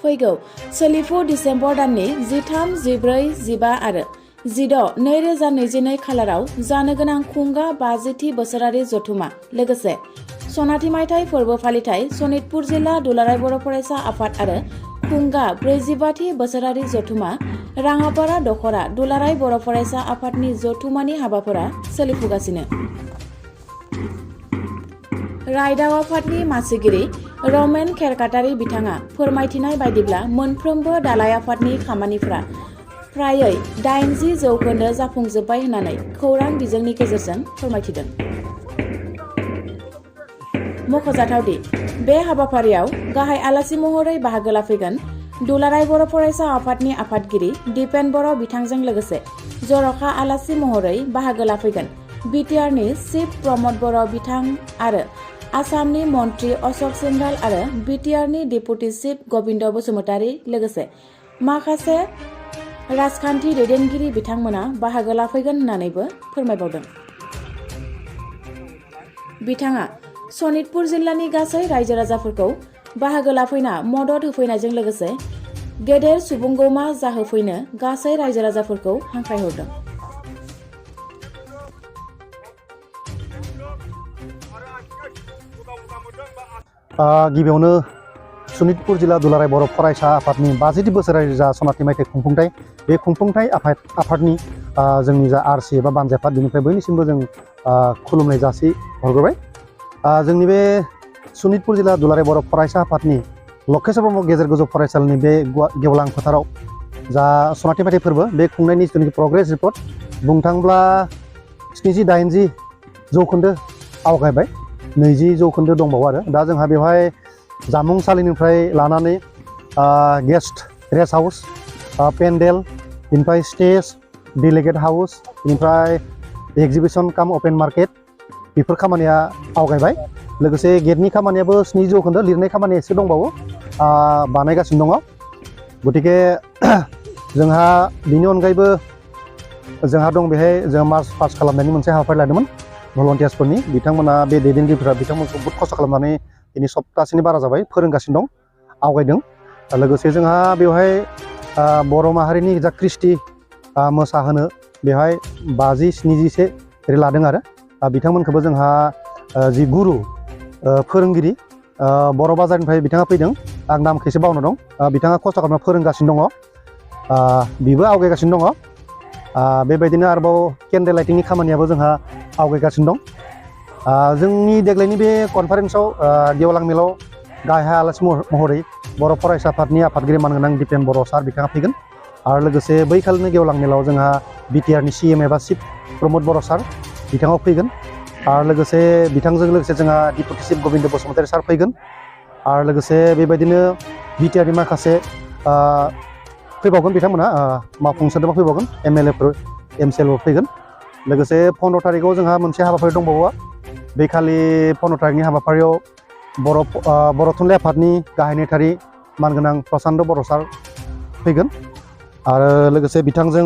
फैगौ सोलिफु डिसेम्बर दाननि 13, 14, 15 आरो 16, 2022 खालाराव जानो गोनां खुंगा 50थि बोसोरारि जथुमा लोगोसे सनाथि मायथाइ फोरबो फालिथाय सनितपुर जिल्ला दुलाराय बर' फरायसा आफाद आरो खुंगा 45थि बोसोरारि जथुमा राङापारा दख'रा दुलाराय बर' फरायसा आफादनि जथुमानि हाबाफोरा सोलिफुगासिनो। रायदाव आफादनि मासिगिरि रमेन खेरकाटारि बिथाङा फोरमायथिनाय बायदिब्ला मोनफ्रोमबो दालाय आफादनि खामानिफ्रा फ्रायै 80% जाफुंजोब्बाय होननानै खौरां बिजोंनि गेजेरजों फोरमायथिदों। मख'जाथावदि बे हाबाफारियाव गाहाय आलासि महरै बाहागो लाफैगोन दुलाराय बर' फरायसा आफादनि आफादगिरि दिपेन बर' बिथांजों लोगोसे जर'खा आलासि महरै बाहागो लाफैगोन बिटिआरनि चिफ प्रमद बर' बिथां आरो आसामनि मन्त्रि अशोक सिंघाल आरो बिटिआरनि डेपुटि चिफ गबिन्द बसुमतारी लोगोसे माखासे राजखान्थि दैदेनगिरि बिथांमोना बाहागो लाफैगोन होननानैबो फोरमायबावदों। बिथाङा सनितपुर जिल्लानि गासै रायजो राजाफोरखौ बाहागो लाफैना मदद होफैनायजों लोगोसे गेदेर सुबुंगौमा जाहोफैनो गासै रायजो राजाफोरखौ हांख्रायहरदों। गिबियावनो सनितपुर जिल्ला दुलाराय बर' फरायसा आफादनि 50थि बोसोरारि जा सनाथि मायथाइ खुंफुंथाय बे खुंफुंथाय आफादनि जोंनि जा आरसि एबा बानजाय आफाद बेनिफ्राय बयनिसिमबो जों खुलुमनाय जासि हरग्रोबाय। जोंनि बे सनितपुर जिल्ला दुलाराय बर' फरायसा आफादनि लखेश्वर ब्रह्म गेजेर गोजौ फरायसालिनि बे गेवलां फोथाराव जा सनाथि मायथाइ फोरबो बे खुंनायनि जिथुनाखि प्रग्रेस रिपर्ट बुंनो थाङोब्ला 70-80 जौखोन्दो आवगायबाय, 20 जौखोन्दो दंबावो आरो दा जोंहा बेवहाय जामुंसालिनिफ्राय लानानै गेस्ट रेस्ट हाउस, पेन्डेल, बेनिफ्राय स्टेज, डेलिगेट हाउस, बेनिफ्राय एक्जिबिसन काम अपेन मार्केट बेफोर खामानिया आवगायबाय। लोगोसे गेटनि खामानियाबो 70 जौखोन्दो, लिरनाय खामानिया एसे दंबावो, बानायगासिनो दङ। गतिके जोंहा बेनि अनगायैबो जोंहा दं बेहाय जों मार्च पास खालामनायनि मोनसे हाबाफारि लादोंमोन भलन्टियार्सफोरनि। बिथांमोना बे दैदेनगिरिफोरा बिथांमोनखौ बहुद खस्थ' खालामनानै दिनै सप्तासेनि बारा जाबाय फोरोंगासिनो दं, आवगायदों। लोगोसे जोंहा बेवहाय बर' माहारिनि जा कृष्टि मोसाहोनो बेवहाय 50-70 ओरै लादों आरो बिथांमोनखौबो जोंहा जि गुरु फोरोंगिरि बर' बाजारनिफ्राय बिथाङा फैदों, आं नामखौ एसे बावना दं, बिथाङा खस्थ' खालामना फोरोंगासिनो दङ, बिबो आवगायगासिनो दङ। बेबायदिनो आरोबाव केन्डेल लाइटिंनि खामानियाबो जोंहा आवगायगासिनो दं। जोंनि देग्लायनि बे कनफारेन्सआव गेवलां मेलाव गाहाय आलासि महरै बर' फरायसा आफादनि आफादगिरि मानगोनां दिपेन बर' सार बिथाङा फैगोन आरो लोगोसे बैखालिनो गेवलां मेलाव जोंहा बिटिआरनि सिएम एबा चिफ प्रमद बर' सार बिथाङा फैगोन आरो लोगोसे बिथांजों लोगोसे जोंहा डेपुटि चिफ गबिन्द बसुमतारी सार फैगोन आरो लोगोसे बेबायदिनो बिटिआरनि माखासे फैबावगोन बिथांमोना मावफुं सोद्रोमा फैबावगोन, एमएलएफोर एमसिएलफोर फैगोन। लोगोसे 15 तारिखआव जोंहा मोनसे हाबाफारि दंबावो। बे खालि 15 तारिखनि हाबाफारियाव बर' थुनलाइ आफादनि गाहाय नेहाथारि मानगोनां प्रसान्त बर' सार फैगोन आरो लोगोसे बिथांजों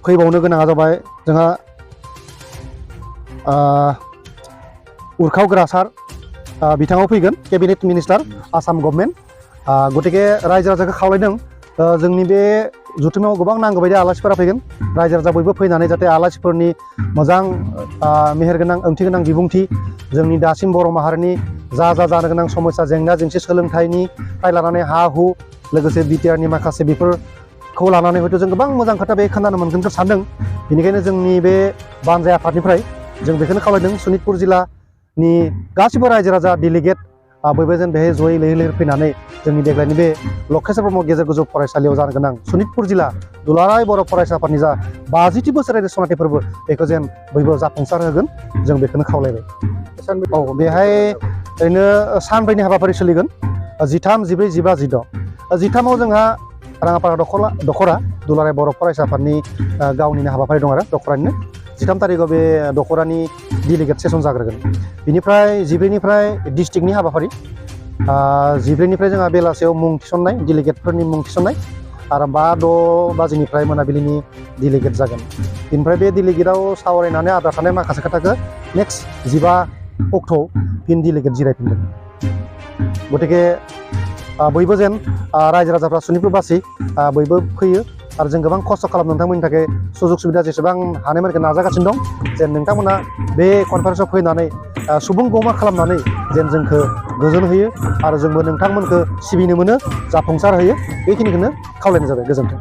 फैबावनो गोनाङा जाबाय जोंहा उरखावग्रा सार बिथाङा फैगोन, केबिनेट मिनिस्टार आसाम गभर्नमेन्ट। गतिके रायजो राजाखौ खावलायदों जोंनि बे जथुमायाव गोबां नांगौ बायदि आलासिफोरा फैगोन, रायजो राजा बयबो फैनानै जाहाथे आलासिफोरनि मोजां मेहेरगोनां ओंथि गोनां बिबुंथि जोंनि दासिम बर' माहारिनि जा जानो गोनां समस्या जेंना जेंसि सोलोंथाइनिफ्राय लानानै हा हु लोगोसे बिटिआरनि माखासे बेफोरखौ लानानै हयथ' जों गोबां मोजां खोथा बे खोनानो मोनगोनखौ सानदों। बेनिखायनो जोंनि बे बानजाय आफादनिफ्राय जों बेखौनो खावलायदों सनितपुर जिल्लानि गासिबो रायजो राजा डेलिगेट बयबो जेन बेहाय जयै लैहोर फैनानै जोंनि देग्लायनि बे लखेश्वर ब्रह्म गेजेर गोजौ फरायसालियाव जानो गोनां सनितपुर जिल्ला दुलाराय बर' फरायसा आफादनि जा 50थि बोसोरारि सनाथि फोरबो बेखौ जेन बयबो जाफुंसार होगोन जों बेखौनो खावलायबाय। औ बेहाय ओरैनो सानब्रैनि हाबाफारि सोलिगोन, 13, 14, 15, 16। 13आव जोंहा राङापारा दख'रा दुलाराय बर' फरायसा आफादनि गावनिनो हाबाफारि दं आरो दख'रानिनो 13 तारिखआव बे दख'रानि डेलिगेट सेसन जाग्रोगोन। बिनिफ्राय 14निफ्राय डिस्ट्रिक्टनि हाबाफारि, 14निफ्राय जोंहा बेलासेयाव मुं थिसननाय डेलिगेटफोरनि मुं थिसननाय आरो 5-6 बाजिनिफ्राय मोनाबिलिनि डेलिगेट जागोन। बेनिफ्राय बे डेलिगेटआव सावरायनानै आद्रा थानाय माखासे खोथाखौ नेक्स्ट 15 अक्ट'आव फिन डेलिगेट जिरायफिनगोन। गतिके बयबो जेन रायजो राजाफ्रा सनितपुरबासि बयबो फैयो आरो जों गोबां खस्थ' खालामनो नोंथांमोननि थाखाय सुजुग सुबिदा जेसेबां हानायमानिखौ नाजागासिनो दं जेन नोंथांमोना बे कनफारेन्सआव फैनानै सुबुं गमा खालामनानै जेन जोंखौ गोजोन होयो आरो जोंबो नोंथांमोनखौ सिबिनो मोनो जाफुंसार होयो बेखिनिखौनो खावलायनाय जाबाय। गोजोन्थों।